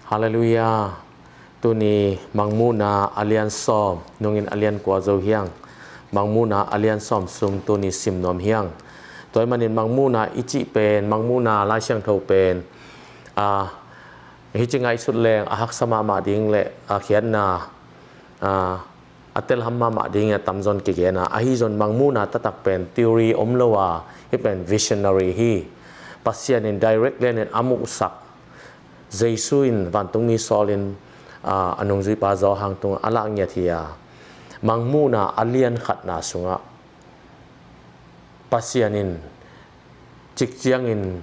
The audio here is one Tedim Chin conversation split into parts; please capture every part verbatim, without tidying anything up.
Halleluiah. Tuni Mangmuhna a lian sawm nungin a lian kua zo hiang. Mangmuhna a lian sawm sung tuni sim nuam hiang. Tua ahih manin Mangmuhna i cih pen, Mangmuhna Lai Siangtho pen, a, hi ci ngaihsut leng a haksa mahmah ding le a khiatna, a, a telham mahmah ding a tamzaw in kigen a, ahi zong Mangmuhna taktak pen theory om lo a, hih pen visionary hi. Pasian in direct lianin a muhsak, Jesu in vantungmi sawlin, a, a nungzuipa Johan tungah a lah ngiat hi a, Mangmuhna a lian khatna sungah Pasian in cik ciangin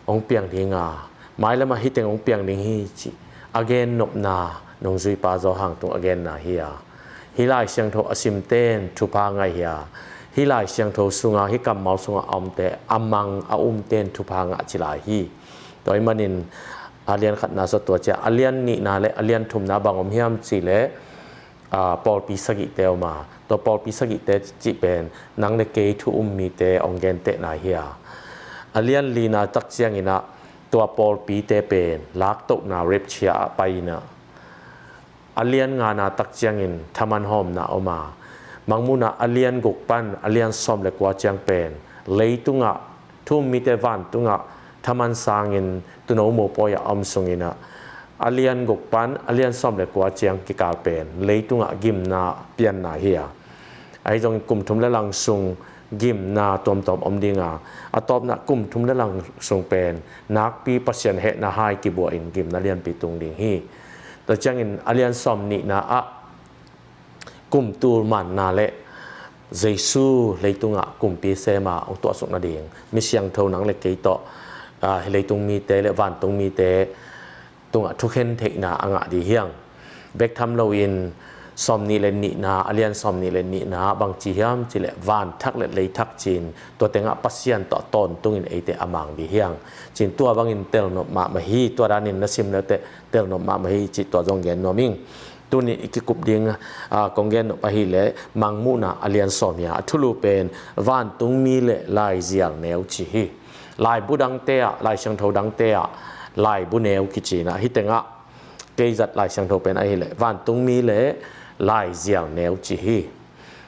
hong piang ding a, mailamah hih teng hong piang ding hi cih a gennopna nungzuipa Johan tung a genna hi a, hih Lai Siangtho a simte in thupha ngah hi a, hih Lai Siangtho sungah, hih kammal sungah a omte, a mang a umte in thupha ngah ci lai hi. Tua ahih manin a lian khatna sung tua ciang a lian nihna le a lian thumna bang om hiam cih leh, a, pawlpi sagihte om a, tua pawlpi sagihte cih pen nang le kei thu um mite hong gentehna hi a, a lian lina tak ciangin ah tua pawlpite pen laktohna, rapture ah pai in ah, a lian ngana tak ciangin thaman hawmna om a, Mangmuhna a lian guk pan a lian sawm le kua ciang pen leitungah, thu um mite vantungah thaman sangin tuuno mopawi ah a om sungin ah, a lian guk pan a lian sawm le kua ciang kikal pen leitungah gimna pianna hi a, ahi zongin kum thum le lang sung gimna tuamtuam om ding a, a tawpna kum thum le lang sung pen nakpi Pasian hehna hai kibuahin gimna lianpi tung ding hi. Tua ciangin a lian sawm nihna ah kum tul manna le Jesu leitungah kumpi sem a hong tuahsuk nading mi siangtho nang le kei tawh, a, leitung mite le vantung mite tungah thukhen theihna a ngah ding hiang. Bek tham loin sawm nih le nihna, a lian sawm nih le nihna bang ci hiam cih leh van thak le lei thak ci-in tua tengah Pasian tawh tawntungin eite a mang ding hiang. Ci-in tua bangin telnop mahmah hi, tua danin na sim leuteh telnop mahmah hi cih tua zong gen nuam ing. Tuni i kikup ding, a, kong gennop ahih leh Mangmuhna a lian sawm hi a, a thulu pen vantungmi le laizial neu ci hi. Laibu dangte ah, Lai Siangtho dangte ah laibu neu kici in ah, hih tengah kei zat Lai Siangtho pen ahih leh vantungmi le laizial neu ci hi.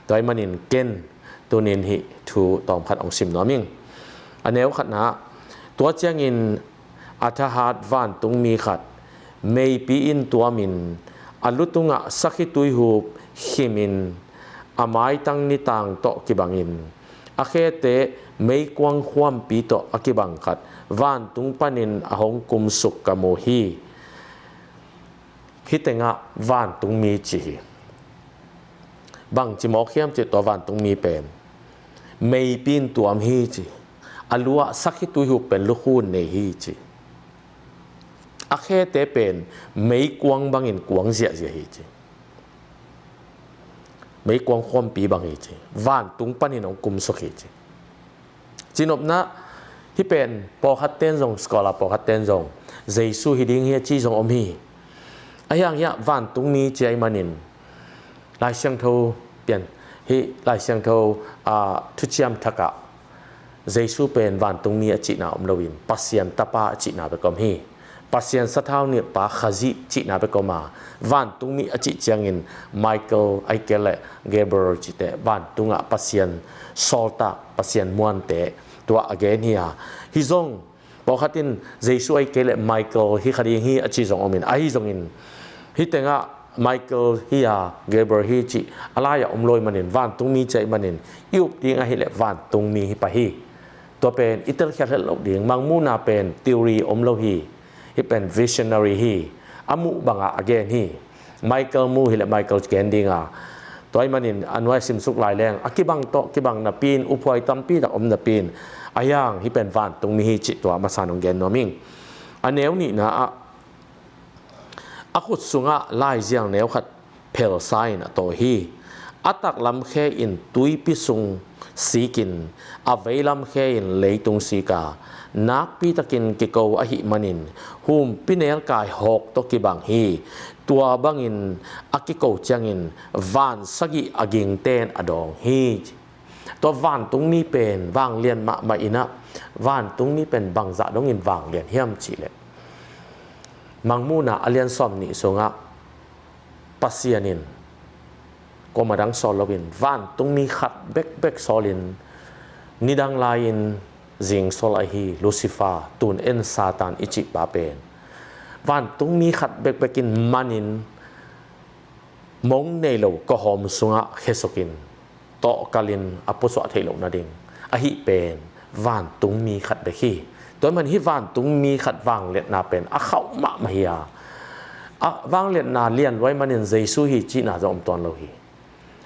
Tua ahih manin ken tunin hih thu tawmkhat hong sim nuam ing. A neu khatna, tua ciangin a thahat vantungmi khat meipi in tuamin a lu tungah sakhi tuihup khimin a maitang nitang tawh kibangin a khete meikuang khuampi tawh a kibang khat vantung panin a hong kumsuk ka mu hi. Hih tengah vantungmi ci hi. Bangci mawk hiam cih tua vantungmi pen meipi in tuam hi ci. A lu ah sakhi tuihup pen lukhun nei hi ci. A khete pen meikuang bangin kuang ziahziah hi ci. Meikuang khuampi bang hi ci. Vantung panin hong kumsuk hi ci. Cinopna, hih pen pawlkhat ten zong, scholar pawlkhat ten zong Jesu hi ding hi a ci zong om hi. Ahi hang hiah vantungmi ci ahih manin Lai Siangtho pian, hih Lai Siangtho, a, thuciam thakah Jesu pen vantungmi a cihna om loin Pasian Tapa a cihna bek om hi. Pasian sathau nilhpa Khazih cihna bek om a, vantungmi a cih ciangin Michael ahih kei leh Gabriel cihte vantungah Pasian sawltak, Pasian muante tua a gen hi a. Hih zong pawlkhat in Jesu ahih kei leh Michael hi kha ding hi a ci zong om in, ahi zongin hih tengah Michael hi a, Gabriel hi cih a lai-ah om lo ahih manin, vantungmi ci ahih manin i up ding ahih leh vantungmi hi pah hi. Tua pen i telkhiat het loh ding. Mangmuhna pen theory om lo hi. Hih pen visionary hi. A muh bangah a gen hi. Michael mu hi leh Michael gen ding a, tua ahih manin a nuai simsuk lai leng a kibang tawh kibang napi-in, uphuai tampi tak om napi-in, ahi hang hih pen vantungmi hi cih tua masa-in hong gen nuam ing. A neu nihna ah a khut sungah laizial neu khat phelsa-in a tawi hi. A taklam khe in tuipi sung sikin, a veilam khe in leitung sik a, nakpi takin kiko ahih manin humpinelkai hawk tawh kibang hi. Tua bangin a kiko ciangin van sagih a gingte in a dawng hi. Tua vantungmi pen vanglian mahmah in ah, vantungmi pen bangzah dongin vanglian hiam cih leh, Mangmuhna a lian sawm nih sungah Pasian in kuamah dang sawl loin vantungmi khat bekbek sawlin, nidang lai-in zingsawl ahi Lucifer, tun en Satan i cihpa pen vantungmi khat bekbek in manin mong nei lo kawhawm sungah khesukin tawhkalin a pusuah theih loh nading ahi pen vantungmi khat bek hi. Tua ahih manin hih vantungmi khat vangliatna pen a khauh mahmah hi a, a vangliatna lian luai manin Jesu hi cihna zong om tuan lo hi.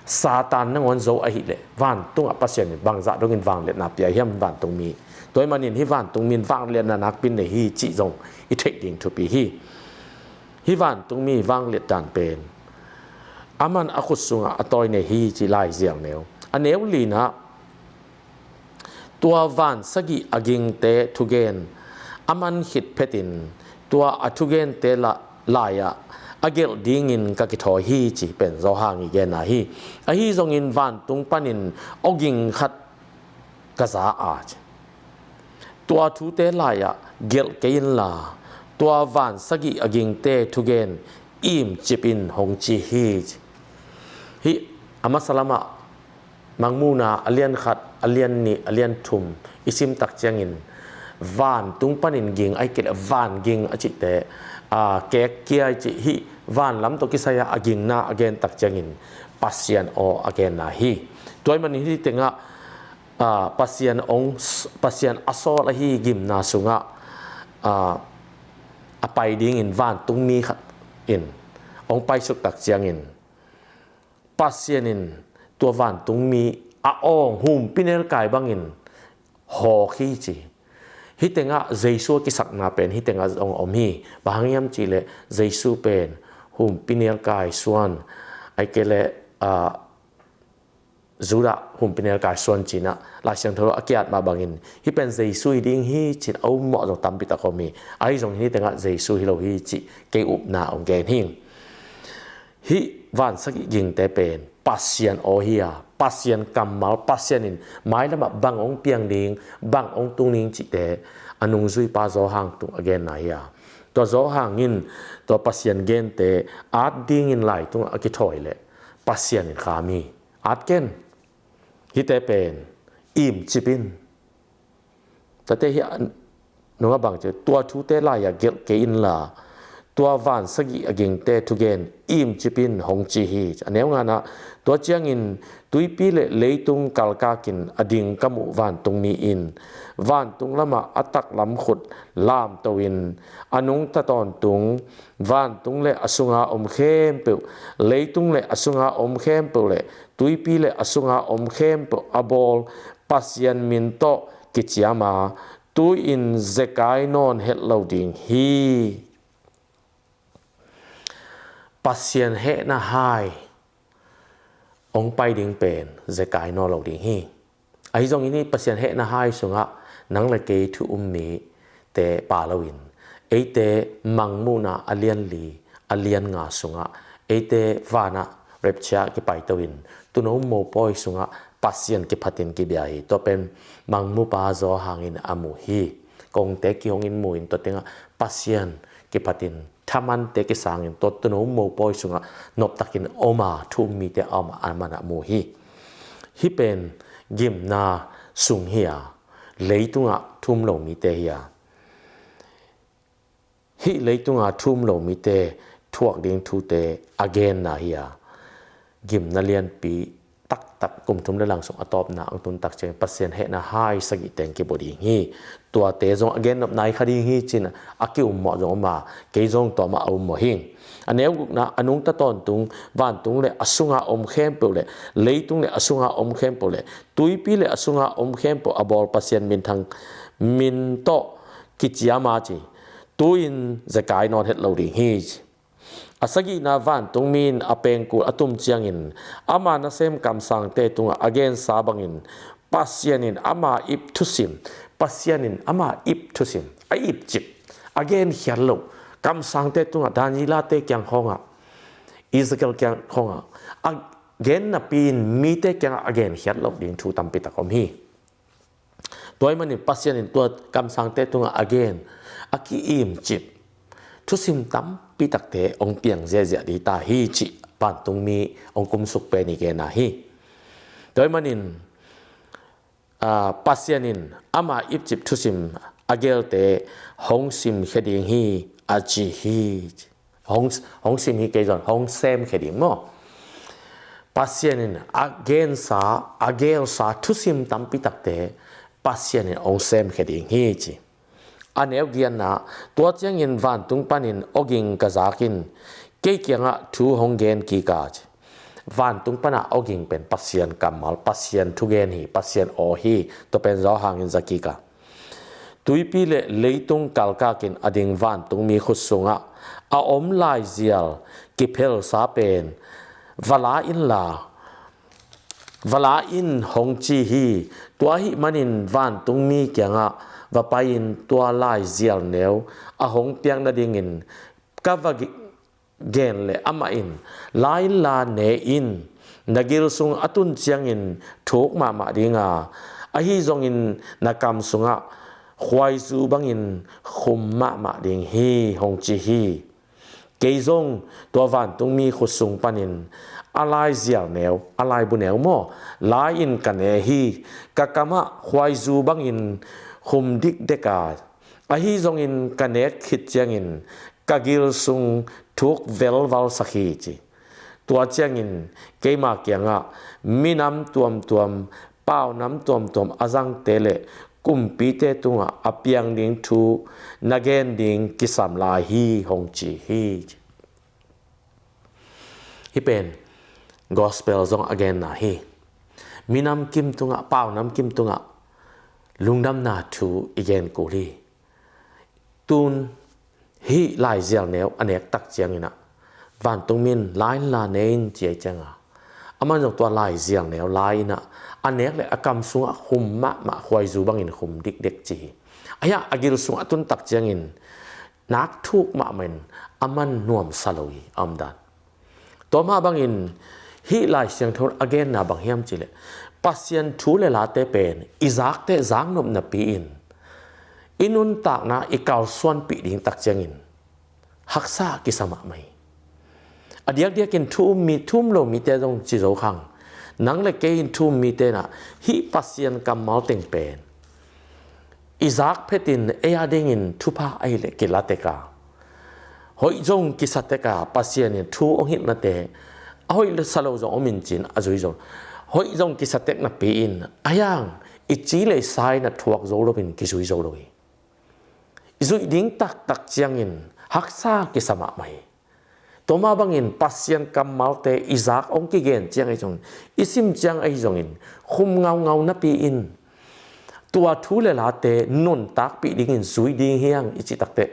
Satan nangawn zo ahileh vantungah Pasian in bangzah dongin vangliatna pia hiam vantungmi? Tua ahih manin hih vantungmi in vangliatna nakpi nei hi cih zong i theih ding thupi hi. Hih vantungmi vangliat dan pen aman a khut sungah a tawi nei hi cih lai ziang neu. A neu linah tua van sagih a gingte thugen aman khit phetin tua a thugente la lai-ah a gelh dingin ka kithawi hi ci pen Johan i genna hi. Ahi zongin vantung panin awging khat ka za a ci. Tua thute lai-ah gelh kei inla tua van sagih a gingte thugen imcip in hong ci hi ci. Hih a masa lamah Mangmuhna a lian khat, a lian nih, a lian thum i sim tak ciangin vantung panin ging, ahih kei leh van ging a cihte, a, kek kia i cih hih van lam tawh kisai-a a gingna a gen tak ciangin Pasian aw a genna hi. Tua ahih manin hih tengah, a, Pasian ong, Pasian a sawl ahi gimna sungah, a, a pai dingin vantungmi khat in ong paisuk tak ciangin Pasian in tua vantungmi a awng humpinelkai bangin hawk hi ci. Hih tengah Jesu a kisakna pen hih tengah zong om hi. Bang hang hiam cihleh Jesu pen humpinelkai suan, ahih kei leh, a, Judah humpinelkai suan cinah Lai Siangtho a kiat mah bangin hih pen Jesu hi ding hi cin a ummawh zong tampi tak om hi. Ahi zongin hih tengah Jesu hi lo hi cih kei upna ong gen hi. Hih van sagih gingte pen Pasian aw hi a, Pasian kammal, Pasian in mailamah bang ong piang ding, bang ong tung ding cihte a nungzuipa Johan tung a genna hi a. Tua Johan in tua Pasian gente at dingin lai tungah a kithawi leh Pasian in kham hi. At ken. Hihte pen imcip in. Tate hi a nungah bang ci, tua thute lai-ah gelh kei inla tua van sagih a gingte thugen imcip in hong ci hi. A neu nganah tua ciangin tuipi le leitung kalkakin a ding ka muh vantungmi in vantung lamah a taklam khut lamto in a nungta tawntung vantung le a sunga om khempeuh, leitung le a sunga om khempeuh le tuipi le a sunga om khempeuh a bawl Pasian min tawh kiciam a, tu-in zekai nawn het lo ding hi. Pasian hehna hai ong pai ding pen zekai nawn lo ding hi. Ahi zongin hih Pasian hehna hai sungah nang le kei thu um mite pha loin eite Mangmuhna a lian li, a lian nga sungah eite vanah rapture kipaito in tuuno mopawi sungah Pasian kiphatin kibia hi. Tua pen Mangmupa Johan in a mu hi. Kongte kihongin mu in tua tengah Pasian kiphatin thamante kisangin tua tuuno mopawi sungah noptakin om a, thu um mite a om a, aman a mu hi. Hih pen gimna sung hi a, leitungah thu um lo mite hi a, hih leitunga thu um lo mite thuak ding thute a genna hi a, gimna lianpi taktak kum thum le lang sung a tawpna ang tun tak ciangin Pasian hehna hai sagih teng kibua ding hi. Tuate zong a gennop nai kha ding hi cin a kiummawh zong om a, kei zong tua mah a ummawh hi. A neu gukna, a nungta tawntung vantung le a sunga om khempeuh le leitung le a sunga om khempeuh le tuipi le a sunga om khempeuh a bawl Pasian minthang min tawh kiciam a ci, tu-in zekai nawn het lo ding hi ci. A sagihna vantungmi in a pengkul a tum ciangin ama nasem kamsangte tungah a gensa bangin Pasian in ama ip thusim, Pasian in ama ip thusim, a ipcip, a genkhiat loh kamsangte tungah, Danielate kiang khawngah, Ezekiel kiang khawngah a gen napi-in mite kiangah a genkhiat loh ding thu tampi tak om hi. Tua ahih manin Pasian in tua kamsangte tungah a gen, a ki-imcip, thusim tampi takte hong piang ziahziah ding ta hi cih vantungmi hong kumsuk pen i genna hi. Tua ahih manin, aa, Pasian in ama ipcip thusim a gelte hong simkhia ding hi a ci hi. Hong, hong sim hi kei zong, hong semkhia ding maw? Pasian in a gensa, a gelsa thusim tampi takte Pasian in hong semkhia ding hi ci. A neu giatna, tua ciangin vantung panin awging ka zak in, kei kiangah thu hong gen kik a ci. Vantung pana awging pen Pasian kammal, Pasian thugen hi, Pasian aw hi, tua pen Johan in za kik a. Tuipi le leitung kalkakin a ding vantungmi khut sungah a om laizial kiphelsa pen va la inla, va la in hong ci hi. Tua ahih manin vantungmi kiangah va pai-in tua laizial neu a hong piak nadingin ka va gen leh amah in, la inla ne in, na gil sung a tun ciangin thuk mahmah ding a, ahi zongin na kam sungah khuaizu bangin khum mahmah ding hi hong ci hi. Kei zong tua vantungmi khut sung panin a laizial neu, a laibu neu maw, la in ka ne hi. Ka kamah khuaizu bangin khum dikdek a, ahi zongin ka nek khit ciangin ka gil sung thuk velvalsak hi ci. Tua ciangin keima kiangah minam tuamtuam, paunam tuamtuam a zangte le kumpite tungah a piang ding thu na gen ding kisam lai hi hong ci hi. Hih pen gospel zong a genna hi. Minam kim tungah, paunam kim tungah lungdamna thu i gen kul hi. Tun hih laizial neu a nek tak ciangin ah, vantungmi in la inla ne in ci ahih ciangin ah, aman zong tua laizial neu la in ah, a nek le a kam sungah khum mahmah khuaizu bangin khum dikdek ci hi. Ahi a gil sung a tun tak ciangin nak thuk mahmah in aman nuamsa lo hi a omdan. Tua mah bangin hih Lai Siangtho a genna bang hiam cih leh, Pasian thu le late pen i zakte zaknop napi-in i nuntakna i kalsuanpih ding tak ciangin haksa kisa mahmah hi. A diakdiakin thu um mi, thu um lo mite zong ci zo khang, nang le kei in thu um mite in ah hih Pasian kammal teng pen i zak phetin ei a dingin thupha ahih leh kila tek a, hoih zong kisa tek a, Pasian in thu hong hilhnate a hoih sa lo zong om in ci-in a zui zo. Hoih zong kisa tek napi-in a hiang i ci le i sa in a thuak zo loin kizui zo lo hi. I zuih ding taktak ciangin haksa kisa mahmah hi. Tua mah bangin Pasian kammalte i zak hong kigen ciang ahi zongin, i sim ciang ahi zongin, khum ngaungau napi-in tua thu le late nuntakpih dingin zui ding hi hang i cih takteh,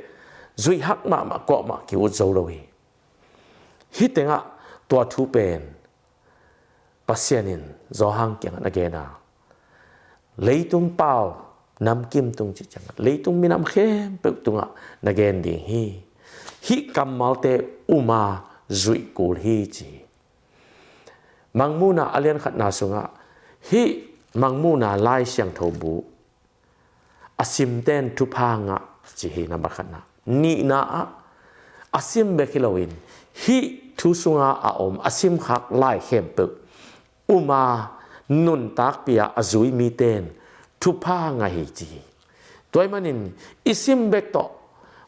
zuih hak mahmah, kuamah ki-ut zo lo hi. Hih tengah tua thu pen Pasian in Johan kiangah na gen a, leitung pau namkim tung cih ciangah leitung minam khempeuh tungah na gen ding hi. Hih kammalte um a zuih kul hi ci hi. Mangmuhna a lian khatna sungah hih Mangmuhna Lai Siangtho bu a simten thupha ngah ci hi, nambat khatna. Nihna ah a sim bek hi loin hih thu sunga a om a simkhak lai khempeuh um a nuntakpih a a zui miten thupha ngah hi ci hi. Tua ahih manin i sim bek tawh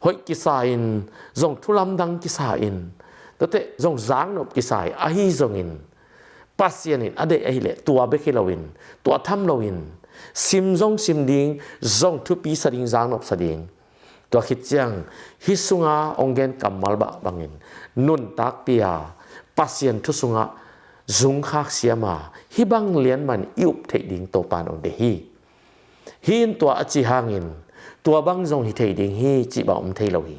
hoih kisa in, zong thu lamdang kisa in, tuate zong zaknop kisa hi, ahi zongin Pasian in a deih ahih leh tua bek hi loin, tua tham loin, sim zong sim ding, zong thupi sa ding, zaknop sa ding. Tua khit ciang hih sunga hong gen kammal bah bangin nuntakpih a Pasian thu sungah zungkhak siam a hih bang lian man i up theih ding Topa in hong deih hi. Hih in tua a cih hangin tua bang zong hi thei ding hi cih bang om thei lo hi.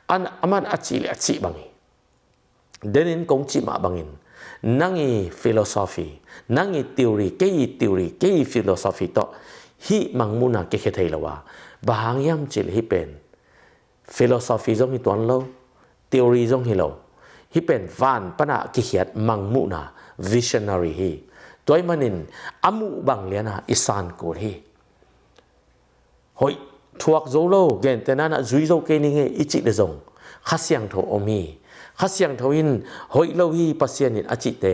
An, aman a cih le a cih bang hi. Denin kong cih mah bangin, nang i philosophy, nang i theory, kei i theory, kei i philosophy tawh hih Mangmuhna kikhia thei lo a, bang hang hiam cih leh hih pen philosophy zong hi tuan lo, theory zong hi lo, hih pen van pana kikhiat Mangmuhna, visionary hi. Tua ahih manin a muh bang liana i san kul hi. Hoih thuak zo lo, gentehna in ah zui zo kei ning ei i cih le zong Kha Siangtho om hi. Kha Siangtho in hoih lo hi Pasian in a cihte,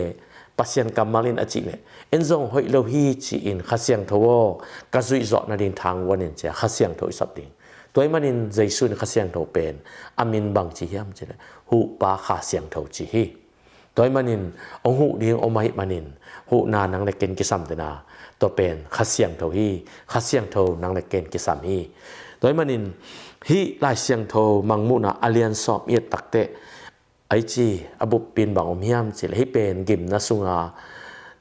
Pasian kammal in a cih leh en zong hoih lo hi ci-in, Kha Siangtho aw, ka zuih zawh nading thang vuan in ci-a Kha Siangtho i sap ding. Tua ahih manin Jesu in Kha Siangtho pen a min bang ci hiam cih leh Huhpa Kha Siangtho ci hi. Tua ahih manin hong huh ding om ahih manin, huhna nang le ken kisam dena, tua pen Kha Siangtho hi. Kha Siangtho nang le ken kisam hi. Tua ahih manin hih Lai Siangtho Mangmuhna a lian sawm i et takteh, a i ci a bup pi in bang om hiam cih leh, hih pen gimna sunga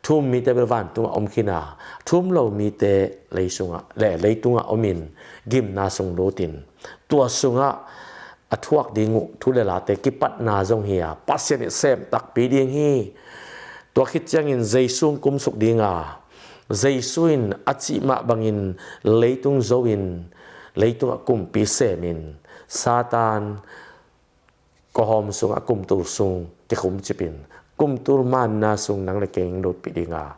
thu-um mite bel vantungah om khin a, thu-um lo mite lei sungah le leitungah om in, gimna sung lut in, tua sungah a thuak ding uh thu le late kipatna zong hi a, Pasian in sem takpi ding hi. Tua khit ciangin Jesu hong kumsuk ding a, Jesu in a cih mah bangin leitung zo in, leitungah kumpi sem in, Satan kawhawm sungah kumtul sung kikhumcip in, kumtul manna sung nang le kei hong lutpih ding a,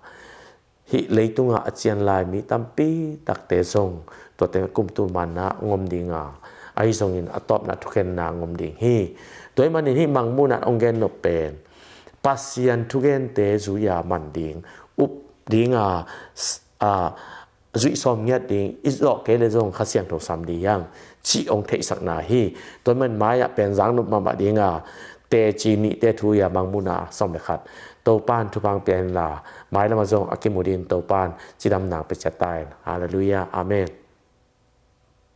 hih leitungah a cian lai mi tampi takte zong tua tengah kumtul manna hong om ding a, ahi zongin a tawpna thukhenna hong om ding hi. Tua ahih manin hih Mangmuhna in hong gen nop pen Pasian thugente zui-a man ding, up ding a, s-, a, zuih sawm ngiat ding, i zawh kei le zong Kha Siangtho sam ding hi hang cih hong theihsakna hi. Tua ahih manin mai-ah pen zang nop mahmah ding a, teci nihte thu hi a, Mangmuhna sawm le khat. Topa in thupha hong pia hen la, mailam ah zong a kimu dingin Topa in cidamna hong pia ciat ta hen. Halleluiah. Amen.